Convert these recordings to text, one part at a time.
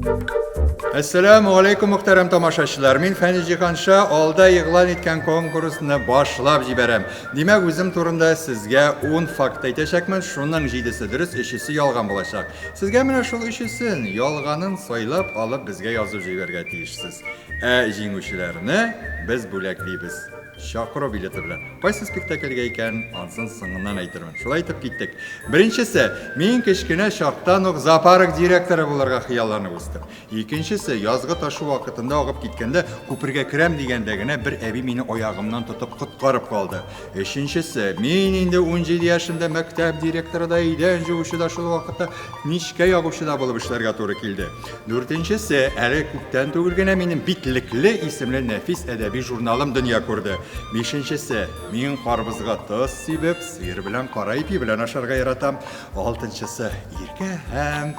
Әссәләмү алейкум, мөхтәрәм тамашачылар. Мин Фәнис Җиһанша алда игълан иткән конкурсны башлап җибәрәм. Димәк, үзем турында сезгә 10 факт әйтәчәкмен, шуның җидесе дөрес, өчесе ялган булачак. Сезгә менә шул өчесен, ялганын сайлап алып безгә язып җибәрергә тиешсез. Ә җиңүчеләрне без бүләклибез. Чакыру билеты белән. Кайсы спектакльгә икән, ансын соңыннан әйтермен. Шулай итеп киттек. Беренчесе, мин кечкенә чактан ук зоопарк директоры булырга хыялланып үстем. Икенчесе, язгы ташу вакытында агып киткәндә, күпергә керәм дигәндә генә бер әби мине аягымнан тотып коткарып калды. Өченчесе, мин инде 17 яшемдә мәктәп директоры да, идән җуучы да, шул вакытта мичкә ягучы да булып эшләргә туры килде. Дүртенчесе, әле күптән түгел генә минем Битлекле исемле нәфис әдәби журналым дөнья күрде. Бишенчесе, мин карбызга тоз сибеп, сыер белән кара ипи белән ашарга яратам. Алтынчысы, Иркә һәм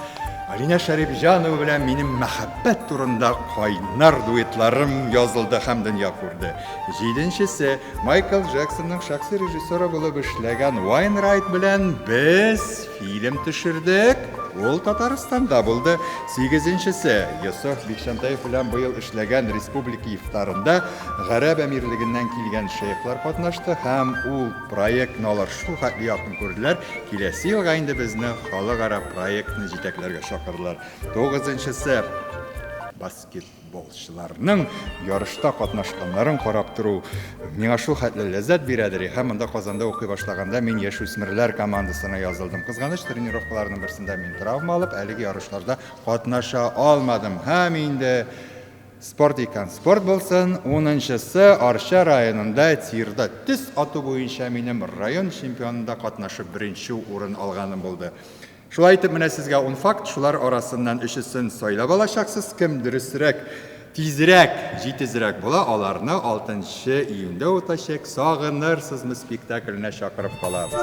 Алинә Шәрипҗанова белән минем мәхәббәт турында кайнар дуэтларым язылды һәм дөнья күрде. Җиденчесе, Майкл Джексонның шәхси режиссеры булып эшләгән Уайн Райт белән без Фильм төшердек, ул Татарстанда булды. Сигезенчесе, Йосыф Бикчәнтәев белән быел эшләгән республика ифтарында Гарәп Әмирлегеннән килгән шейхлар катнашты һәм ул проектны алар шул хәтле якын күрделәр, киләсе елга инде безне халыкара проектны җитәкләргә чакырдылар. Тугызынчысы, баскет. Футболчыларның ярышта катнашканнарын карап тору миңа шул хәтле ләззәт бирәдер. Һәм монда Казанда укый башлаганда мин яшүсмерләр командасына язылдым. Кызганыч, тренировкаларның берсендә мин травма алып, әлеге ярышларда катнаша алмадым. Һәм инде спорт икән спорт булсын, унынчысы Арча районында тирда төз ату буенча минем район чемпионында катнашып беренче урын алганым булды. Шулай итеп, менә сезгә ун факт, шулар арасыннан өчесен сайлап алачаксыз. Кем дөресрәк, тизрәк, җитезрәк була, аларны 6 июньдә үтәчәк Сагынырсызмы спектакленә чакырып калабыз.